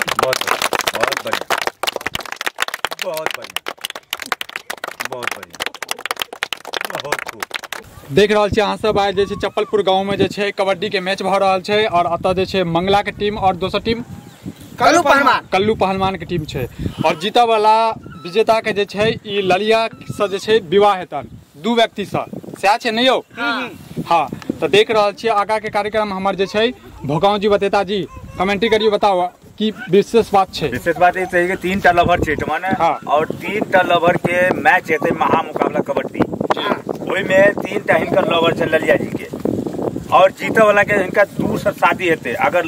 बहुत बहुत बढ़िया, बहुत बढ़िया, बहुत बढ़िया, बहुत खूब। देख रहल छी अहाँ सब आइ जे छै चप्पलपुर गाँव में जे छै कबड्डी के मैच भऽ रहल छै और एतऽ जे छै मंगला के टीम और दोसर टीम कल्लू पहलवान, कल्लू पहलवान के टीम छै। और जीतऽ वाला विजेता के जे छै ई ललिया से जे छै विवाह हेतन दू व्यक्ति से, सएह छै ने यौ? हाँ, तऽ देख रहल छियै आगा के कार्यक्रम हमर जे छै भोगांव जी बतेता जी, कमेंट्री करियो, बताओ की विशेष बात छै। विशेष बात ई छै कि 3टा लवर छै माने। हाँ। और 3टा लवर के मैच हेतै महामुकाबला कबड्डी, ओहिमे 3टा हिनकर लवर छै ललिया जी के, और जीते वाला के हिनका 2 से शादी हेतै। अगर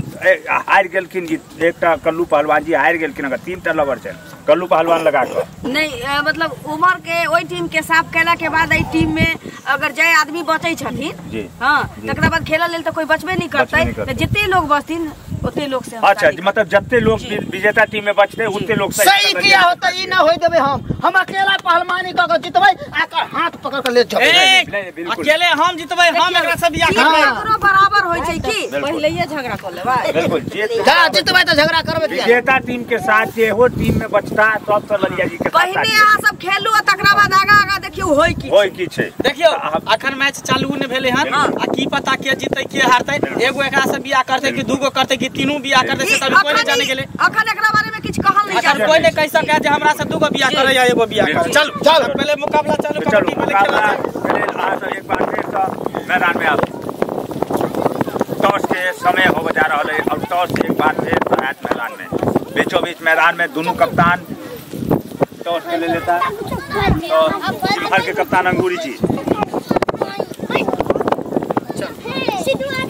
हारि गेलखिन एकटा कल्लू पहलवान जी हारि गेलखिन, अगर 3टा लवर छै कल्लू पहलवान लगा कऽ नहीं, मतलब उमर के ओहि टीम के साफ केला के बाद एहि टीम में अगर जय आदमी बचै छथिन, हाँ, तकरा बाद खेलऽ लेल तऽ कोई बचबे नहीं करतै, तऽ जते लोग बचथिन ओते लोग से। अच्छा, मतलब जते लोग विजेता टीम में बचते ओते लोग सही किया होता, ई ना होय देबै हम अकेला पहलवानी कऽ के जितबै, आकर हाथ पकड़ के ले जेबै। अकेले हम जितबै, हम एकरा से बियाह करबै, ककरो बराबर होय छै की पहिलेये झगड़ा कर लेबै। बिल्कुल, जा जितबै तऽ झगड़ा करबै। विजेता टीम के साथ जे हो टीम में बचता सब तो ललिया जी के साथ। पहिने अहाँ सब खेलू आ तकरा बाद आगा आगा देखियौ होय की होय की छै। देखियौ अखन मैच चालू ने भेलै हन, आ की पता के जीतै के हारतै, एगो एकरा से बियाह करतै कि दूगो करतै कि तीनू बियाह करतै से तभी कोई नहीं जाने गेलै। अखन एकरा बारे में किछ कहल नहीं जा, कोई नहीं कह सकै जे हमरा से दूगो बियाह करै या एगो बियाह करै। चल चल पहले मुकाबला चालू, कबड्डी पहले खेला जाए। पहले अहाँ सब एक बार फेर से मैदान में आबू। टॉस के समय होबे जा रहल है और टॉस एक बार फेर आयत मैदान में, बीचों बीच मैदान में दोनों कप्तान टॉस के ले लेता। तो बिहार के कप्तान अंगूरी जी,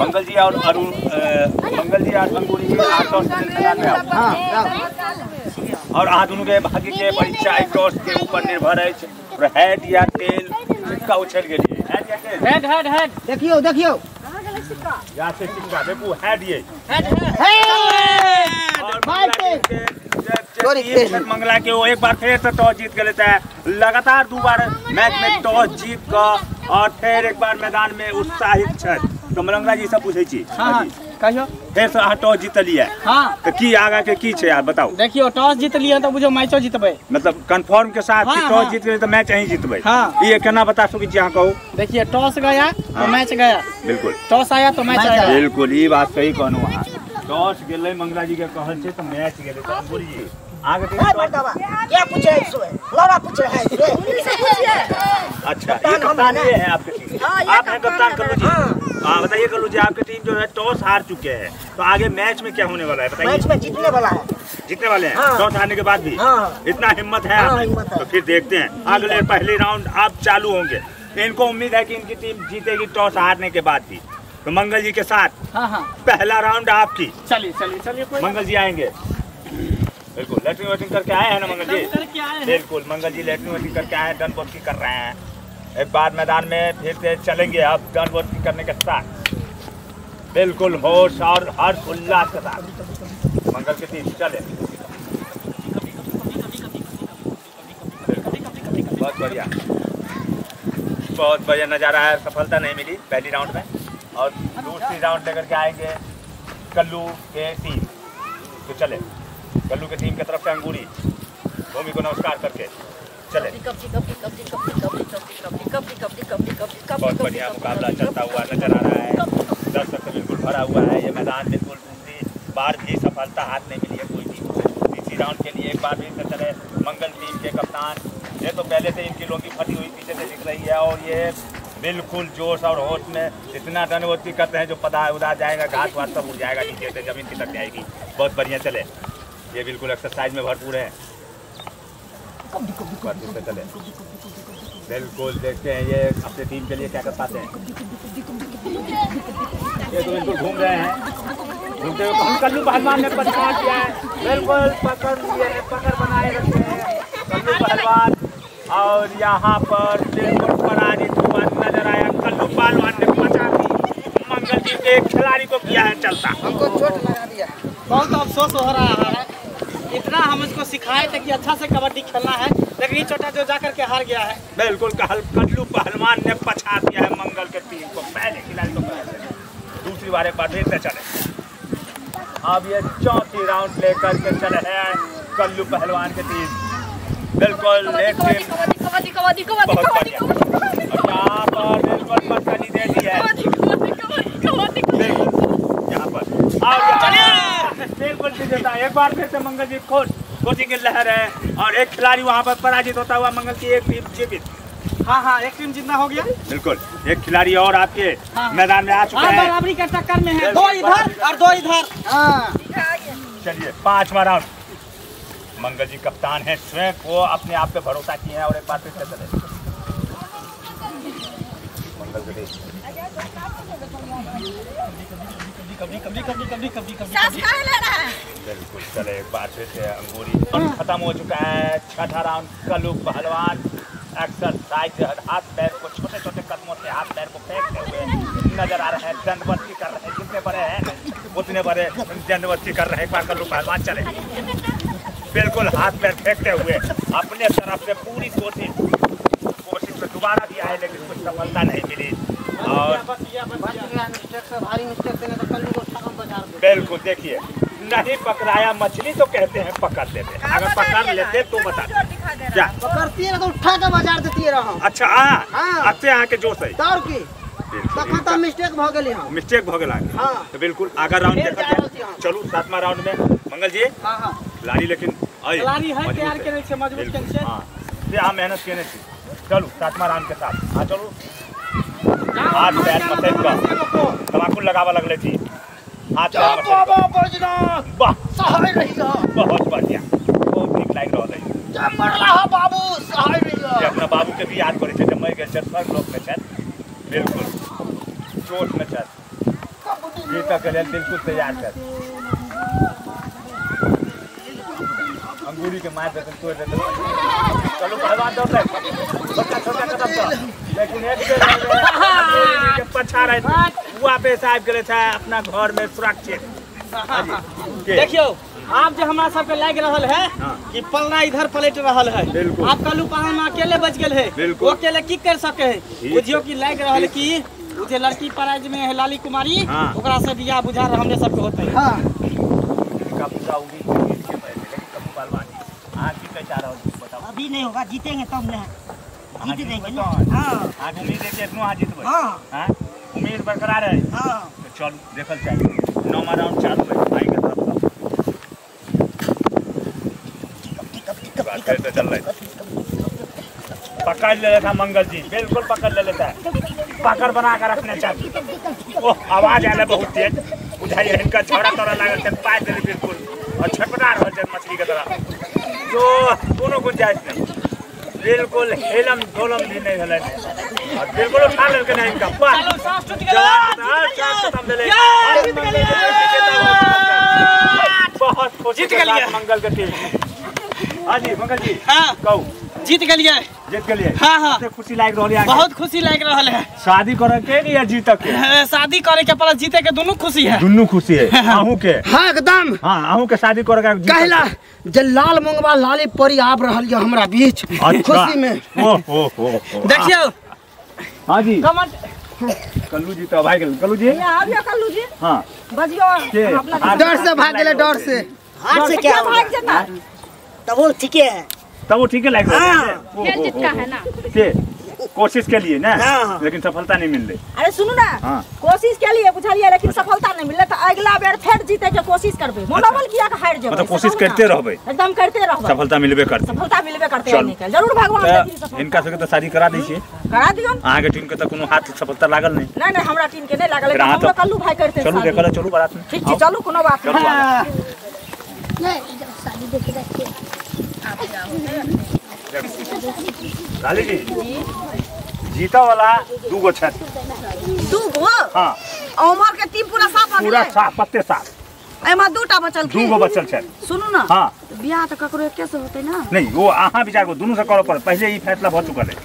मंगल जी और अरुण, मंगल जी और अंगूरी जी आप टॉस के मैदान में आओ। और अहाँ दोनों के भाग्य के परीक्षा एक टॉस के ऊपर निर्भर है। हेड या टेल, सिक्का उछल गेलिए, हेड या टेल? Head head head. देखियो देखियो या से सिक्का देखू, हेड ये हेड हेड। मंगला के वो एक बार फिर से टॉस जीत गए है, लगातार 2 बार मैच में टॉस जीत कर और फिर एक बार मैदान में उत्साहित है। तो मंगला जी सब पूछे छी, हाँ, कहियो फिर से अहाँ टॉस जीतलिए, हाँ, तो की आगा के की छै यार बताओ। देखियो टॉस जीतलिए तो बुझो मैचो जीतबै, मतलब कंफर्म के साथ कि टॉस जीत गए तो मैच अहीं जीतबै। हाँ। ये केना बता सकै छी अहाँ कहू? देखिए टॉस गया तो मैच गया, बिल्कुल, टॉस आया तो मैच आया। बिल्कुल ई बात सही कहलहुँ अहाँ, टॉस गेलै मंगला जी के कहल छै तो मैच गेलै। तो अंगूरी जी आगे क्या पूछे है सो लौड़ा पूछ रहा है। अच्छा, ये कप्तान ये है आपके टीम, आप हैं कप्तान कल्लू जी। हाँ बताइए कल्लू जी, आपकी टीम जो है टॉस हार चुके हैं तो आगे मैच में क्या होने वाला है बताइए? मैच में जीतने वाला है। जीतने वाले हैं टॉस हारने के बाद भी? इतना हिम्मत है, तो फिर देखते हैं अगले पहले राउंड आप चालू होंगे। इनको उम्मीद है कि इनकी टीम जीतेगी टॉस हारने के बाद भी। तो मंगल जी के साथ पहला राउंड आपकी। चलिए चलिए चलिए, मंगल जी आएंगे। बिल्कुल लेटरिंग वेटरिंग करके आए हैं ना मंगल जी? बिल्कुल, मंगल जी लेटरिंग वेटरिंग करके आए हैं, डन बोटकी कर रहे हैं। एक बार मैदान में फिर से चलेंगे अब डन बोटकी करने के साथ, बिल्कुल होश और हर्ष उल्लास के साथ मंगल की टीम चले। बहुत बढ़िया, बहुत बढ़िया नज़ारा है। सफलता नहीं मिली पहली राउंड में और दूसरी राउंड लेकर के आएंगे कल्लू के टीम। तो चले कल्लू के टीम की तरफ से अंगूरी भूमि को नमस्कार करके चले। बहुत बढ़िया मुकाबला चलता हुआ नजर आ रहा है, दर्शक से बिल्कुल भरा हुआ है ये मैदान। बिल्कुल दूसरी बार भी सफलता हाथ नहीं मिली है कोई टीम। तीसरी राउंड के लिए एक बार भी चले मंगल टीम के कप्तान। ये तो पहले से इनकी लोंगी फटी हुई पीछे से दिख रही है और ये बिल्कुल जोश और होश में इतना रनवती करते हैं जो पता उड़ा जाएगा, घास वास सब उड़ जाएगा नीचे से, जमीन खिसक जाएगी। बहुत बढ़िया चले, ये बिल्कुल एक्सरसाइज में भरपूर है। चले बिल्कुल देखते हैं ये अपने टीम के लिए क्या कर पाते हैं। ये तो बिल्कुल घूम रहे हैं, घूमते हुए हम कल्लू पहलवान ने पछाड़ किया है, बिल्कुल पकड़ लिए हैं, पकड़ बनाए रखे हैं कल्लू पहलवान। और यहाँ पर बिल्कुल पराजित हुआ नजर आया कल्लू पहलवान ने बचा दी मंगल जी के खिलाड़ी को किया है चलता। हमको चोट लगा दिया, बहुत अफसोस हो रहा है। इतना हम इसको सिखाए थे कि अच्छा से कबड्डी खेलना है, लेकिन ये छोटा जो जाकर के हार गया है। बिल्कुल कल्लू पहलवान ने पछा दिया है मंगल के टीम को, पहले खिलाड़ी को। दूसरी बार एक बार फिर से चले, अब ये चौथी राउंड लेकर के चले हैं कल्लू पहलवान के टीम। बिल्कुल एक टीम कबड्डी कबड्डी कबड्डी कबड्डी कबड्डी। और यहाँ पर बिल्कुल पटकनी दे दी है बिल्कुल यहाँ पर। और बिल्कुल विजेता एक बार फिर से मंगल जी खुश, खुशी की लहर है और एक खिलाड़ी वहाँ पर पराजित होता हुआ मंगल की एक टीम जीवित। हाँ हाँ, एक टीम जितना हो गया। बिल्कुल एक खिलाड़ी और आपके हाँ। मैदान में आ चुके हैं, बराबरी के टक्कर में है, दो इधर और दो इधर। हाँ। चलिए पांचवा राउंड, मंगल जी कप्तान हैं, स्वयं को अपने आप पे भरोसा किए हैं और एक बार फिर से चले मंगल जी। बिल्कुल चले एक बार फिर से अंगूरी खत्म हो चुका है। छठा राउंड, कल्लू पहलवान एक्सरसाइज हाथ पैर को छोटे छोटे कदमों से हाथ पैर को फेंकते हुए नजर आ रहे हैं, दंडवस्ती कर रहे हैं, जितने बड़े हैं उतने बड़े दंडवस्ती कर रहे हैं। एक बार कल्लू पहलवान चले, बिल्कुल हाथ पैर फेंकते हुए अपने तरफ से पूरी कोशिश में दोबारा भी आए लेकिन कुछ सफलता नहीं मिली। और बिल्कुल देखिए नहीं पकड़ाया मछली तो कहते हैं पकड़ लेते हैं, अगर पकड़ लेते तो बता क्या पकड़ती है तो उठा के बाजार देती है। अच्छा हाँ, अच्छे यहाँ के जोश है तो मिस्टेक भ गेली। हां मिस्टेक भ गेला। हां तो बिल्कुल आगा राउंड देखते चलू सातवां राउंड में मंगल जी। हां हां खिलाड़ी लेकिन खिलाड़ी है तैयार केने छै, मजबूत केने छै। हां से आ मेहनत केने छै। चलू सातवां राउंड के साथ। हां चलू हाथ पैर मसैक क तमाकुल लगावा लगले छी। हाथ पैर बाबा बजनाथ वाह सहाय रहिया, बहुत बढ़िया, बहुत नीक लागि रहल है। जब मरला हो बाबू सहाय रहिया। अपना बाबू के भी याद करे छै जब मरि गेल छै स्वर्ग लोक में छै, बिल्कुल चोट में छै, जीतऽ के लेल बिल्कुल तैयार छै। अंगूरी के मार देतन तोड़ देतन। चलू पहलवान दौड़तै छोटा छोटा कदम से, लेकिन एक बेर अंगूरी के पछाड़ वापस आबि गेलै छै अपना घर में सुरक्षित। देखियो आप जो हमरा सबके लाग रहल है कि पलना इधर पलट रहल है, आप कल्लू पहलवान अकेले बच गेल है, वो अकेले की कर सके है। बुझियो कि लाग रहल कि उ जे लड़की प्राइज में है लाली कुमारी, ओकरा से बियाह बुझा रहा हमरे सबके होते है। हां इनका पूरा उम्मीद है लेकिन कल्लू पहलवान आज की कैसा रहल बताओ। अभी नहीं होगा, जीतेंगे तब ना, जीत देंगे ना। हां आज उम्मीद है कि एखनो आज जीतबै। हां हां उम्मीद बरकरार है। हां तो चलू देखल जाए। नौवां राउंड चालू है भाई के तरफ से। चल रहा है, पकड़ ले लेता मंगल जी, बिल्कुल पकड़ ले लेता है, पकड़ बना कर रखने चाहिए। ओह आवाज आयल बहुत तेज बुझाइए, इनका झोड़ा तोड़ा लागल छै, पाइ देली बिल्कुल और छटपटा रहल छै मछली के तरह, जो कोनो गुंजाइश नहीं, बिल्कुल हेलम डोलम भी नहीं भेलै और बिल्कुल उठा लेलकै ना इनका। बहुत खुशी जीत गेलियै मंगल के टीम। हाँ जी मंगल जी, हाँ कहू जीत गेलियै? जीत गेलियै। हाँ हाँ खुशी लागि रहल है, बहुत खुशी लागि रहल है। शादी करे के या जीत के? शादी करे के प्लस जीते के दोनों खुशी है। दोनों खुशी है। अहू के? हाँ एकदम। हाँ अहू के शादी करे के कहला जे लाल मंगवा लाली परी आब रहल है हमरा बीच खुशी में। ओ हो हो देखियो। हाँ जी कमेंट कल्लू जी तो भाग गेल। कल्लू जी आबियो, कल्लू जी हां बजियो, डर से भाग गेले, डर से हाथ से क्या भाग जेता तब वो ठीक है, तब वो ठीक है लाग रहा है। खेल जीतता है ना के कोशिश के लिए ना, लेकिन सफलता नहीं मिल रही। अरे सुनू ना, कोशिश के लिए बुझलिए लेकिन सफलता नहीं मिलले, तो अगला बेर फेर जीते के कोशिश करबे, मनोबल किया के हार जेबै, मतलब कोशिश करते रहबे, एकदम करते रहबे, सफलता मिलबे करते, सफलता मिलबे करते निकल जरूर भगवान देथिन सफलता। इनका सबके त शादी करा दै छी? करा दियौ। अहाँ के टीम के त कोनो हाथ सफलता लागल नहीं? नहीं नहीं हमरा टीम के नहीं लागल, लेकिन हमरो कल्लू भाई करते। चलू देखल चलू बारात में। ठीक छै चलू, कोनो बात नहीं। नहीं शादी देखे जाके आप जाओ। लाली जी जीता वाला दूगो छत, दूगो? हाँ उमर के टीम पूरा साफ आ गेलै, पूरा साफ पत्ते साफ, एमा दूटा बचल, दूगो बचल छै। सुनू ना, हाँ बियाह त ककरो एके से होतै ना? नहीं वो अहाँ विचार करू, दुनू से करऽ पड़त, पहिले ई फैसला भ चुकल है।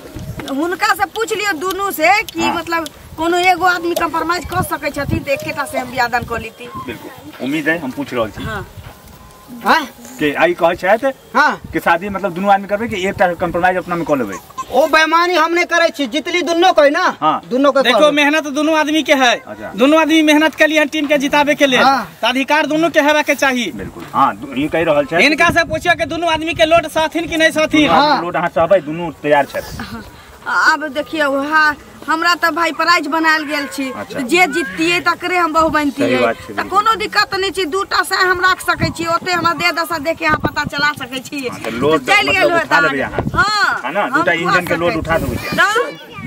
हुनका से पूछ लियो दुनू से कि हाँ। मतलब कोनो एगो आदमी कॉम्प्रोमाइज कर सकै छथिन त एकेटा से हम बियाह दान क लीती। बिल्कुल उम्मीद है, हम पूछ रहल छी। हां हां के आई कहै छथि हां कि शादी मतलब दुनू आदमी करबै कि एकटा कॉम्प्रोमाइज अपना में क लेबै? ओ बेईमानी हम नहीं करे छी, जितली दोनों को ना। दोनों के देखो मेहनत दोनों आदमी के है। दोनों आदमी मेहनत के लिए टीम के जितावे के लिए, तो अधिकार दोनों के हेबा के चाहिए। बिल्कुल हां, ई कहि रहल छै। इनका से पूछियो कि दोनों आदमी के लोड साथिन कि नहीं साथिन। लोड अहाँ सहबै, दोनों तैयार छै। आब देखियौ, हां हमरा त भाई प्राइज बनायल गेल छी, जे जीततियै तकरे हम बहु बनतियै, त कोनो दिक्कत नहीं छी। दूटा से हम राख सकै छी, ओते हमरा देह दशा देख के अहाँ पता चला सकै छी। चलि गेल होत हां, है ना? दूटा इंजन के लोड उठा सकै छी,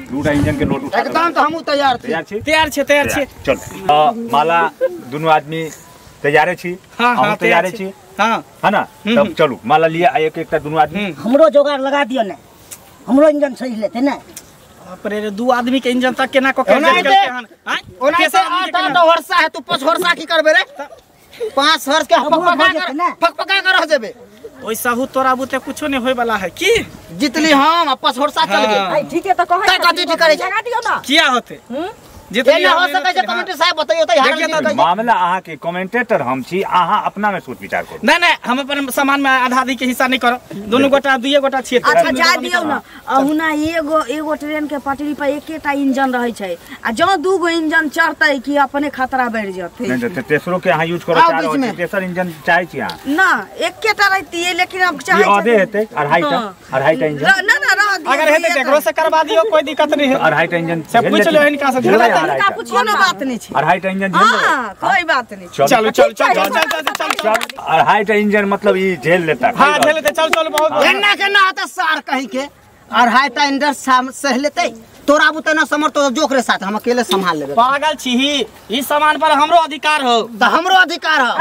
दूटा इंजन के लोड उठा एकदम। त हमहु तैयार छी, तैयार छी, तैयार छी। चल माला दुनू आदमी तैयारे छी, हम तैयारे छी, हां है ना? तब चलू माला लिया एक एकटा दुनू आदमी। हमरो जोगाड़ लगा दियो ने, हमरो इंजन सही लेते ने। बाप रे, दू आदमी के इंजन तक केना को के हन? ओनाहिते 8 8 हर्षा है, तू 5 हर्षा की करबे रे? 5 हर्ष के फकफका कर रह जेबे। ओइ साहू तोरा बुते कुछो नहीं होय वाला है की जितली हम 5 हर्षा चल गेल। ठीक है त कहै कथि ठीक करे लगा दियो ना, किया होते जितली हो सकै छै। कमेंटेटर साहब बतैयो त हारल मामला। अहाँ के कमेंटेटर हम छी, अहाँ अपना में सोच विचार करू। नहीं नहीं, हम अपन सामान में आधा आधी के हिस्सा नहीं करो, दोनों गोटा दुइये गोटा छियै। अच्छा जा दियौ ना, अहुना एगो एगो ट्रेन के पटरी पर एकेटा इंजन रहै छै, आ जँ दूगो इंजन चढ़तै कि अपने खतरा बढ़ि जेतै। नहीं त तेसरो के अहाँ यूज करो चाह रहल छी, तेसर इंजन चाहै छी अहाँ ना? एकेटा रहतियै, लेकिन अब चाहै छी आधे हेतै, अढ़ाईटा इंजन ना ना रह दियौ। अगर हेतै त एकरो से करवा दियौ, कोई दिक्कत नहीं है। अढ़ाईटा इंजन से पूछ लो इनका से, इनका कोनो बात नहीं छै। अढ़ाईटा इंजन झेल लेबै? हां कोई बात नहीं। चलो चलो चल चल चल चल चल, अढ़ाईटा इंजन मतलब ई झेल लेता। हां झेल लेते, चल चल बहुत एना के ना होता सार कहीं के अढ़ाईटा इंजन सह लेते। तोरा बुते ना समर तो जोकरे साथ हम अकेले संभाल लेबै। पागल छीही, ई सामान पर हमरो अधिकार हो। त हमरो अधिकार हो,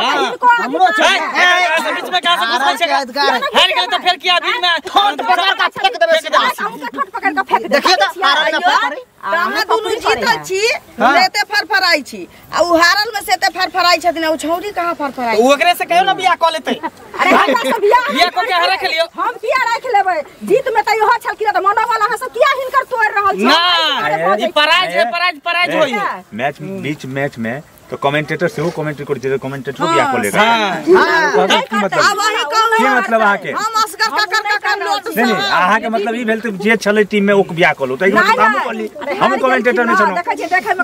हमरो छै। ए बीच में कहां से घुसै छै? हार गेल त फेर किया बीच में ठोंट पकड़ के फेंक देबै सीधा। हम के ठोंट पकड़ के फेंक देबै। देखिए त हारल ना पकड़े। हम दुनू जीतल छी, एते फरफराइ छी, आ उ हारल में से एते फरफराइ छथिन, उ छौरी कहां फरफराइ? उ ओकरे से कहियो ना बियाह क लेतै। अरे हमरा से बियाह बियाह क के रख लियो, हम किया राख लेबै? जीत में त इहो छलखिन त मनोबल अहाँ सब किया हिनकर तोड़ रहल छी? ना ई पराज है, पराज पराज होई है। मैच बीच मैच में तो कमेंटेटर सेहो कमेंट्री करै छै, कमेंटेटर बियाह क लेगा। हां की मतलब? की मतलब अहाँ के? हम असगर ककर ककर लोट नहीं नहीं, अहाँ के मतलब ई भेल त जे छलै टीम में ओ बियाह क लो, त ई मतलब हमहु कहली, हमहु कमेंटेटर में छलौ,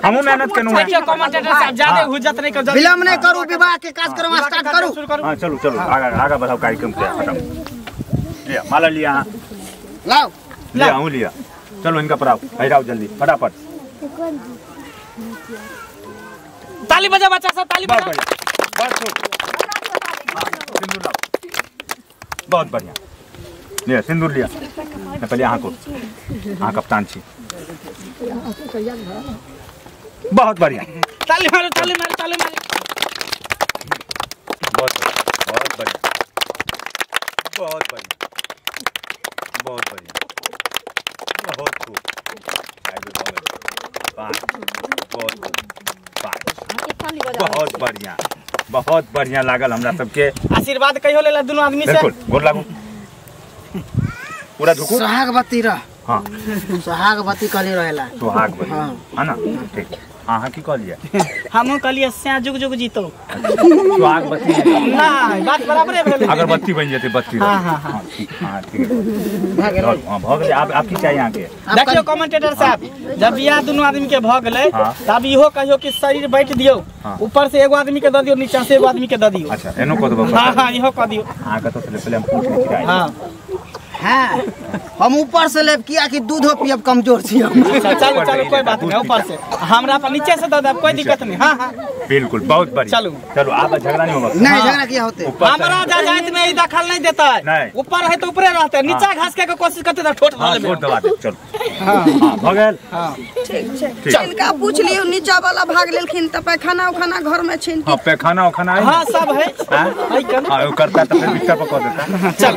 हमहु मेहनत केलौ। देखियो कमेंटेटर साहब ज्यादा हुज्जत नहीं कर, विलंब नहीं करू, विवाह के कार्यक्रम स्टार्ट करू। हां चलू चलू आगा आगा बढ़ाओ कार्यक्रम के, खत्म। लिया माला लिया, हां लाओ लिया, हूं लिया, चलो इनका पराओ, हटाओ जल्दी फटाफट। ताली बजा बच्चा सब, ताली बजा। बहुत खूब, सिंदूर लाओ, बहुत बढ़िया। लिया सिंदूर लिया, पहले अहाँ को, अहाँ कप्तान छी। बहुत बढ़िया, ताली मारो ताली मारो ताली मारो। बहुत बहुत बढ़िया, बहुत बढ़िया, बहुत बढ़िया, बहुत खूब। 5, बहुत खूब, 5, बहुत बढ़िया, बहुत बढ़िया लागल हमरा सबके। आशीर्वाद कहियो लेला दुनू आदमी से। बिल्कुल, गोर लागू, पूरा झुकू। सुहागवती रह। हां सुहागवती कहली रहेला, सुहागवती है ना? ठीक। अहाँ की कहलियै? हमहूँ कहलियै सैं जुग जुग जीतो। सुहागवती ना बात बराबरे भेलै, अगरबत्ती बनि जेतै, बत्ती। हां हां हां हां ठीक भऽ गेलै, हां भऽ गेलै। आब की चाही अहाँके? देखियौ कमेंटेटर साहब, जब बियाह दुनू आदमी के भऽ गेलै तब इहो कहियो कि शरीर बाँटि दियौ, ऊपर से एगो आदमी के दऽ दियौ, नीचा से एगो आदमी के दऽ दियौ। अच्छा एनो कऽ देबै? हां हां इहो कऽ दियौ। अहाँ कतऽ से पहिले हम पूछ लै छी। हां हाँ, हम ऊपर से लेब किया कि दूधो पियब कमजोर छी हम। अच्छा चलो चलो कोई बात नहीं, ऊपर से हमरा पर नीचे से दऽ देब, कोई दिक्कत नहीं। हाँ हाँ बिल्कुल, बहुत बढ़िया। चलो चलो आप झगड़ा नहीं होगा। नहीं झगड़ा किया होते, हमरा जायत में ई दखल नहीं देता है, ऊपर है तो ऊपरे रहते, नीचा घास के कोशिश करते तो ठोट धऽ लेबे, दबा दे। चलो हां भ गेल। हां ठीक छै। इनका पूछ लियौ, नीचा वाला भाग लेलखिन त पैखाना उखाना घर में छिन? हां पैखाना उखाना है, हां सब है। हां ओ करता त फिर बिस्तर पर क देता। चल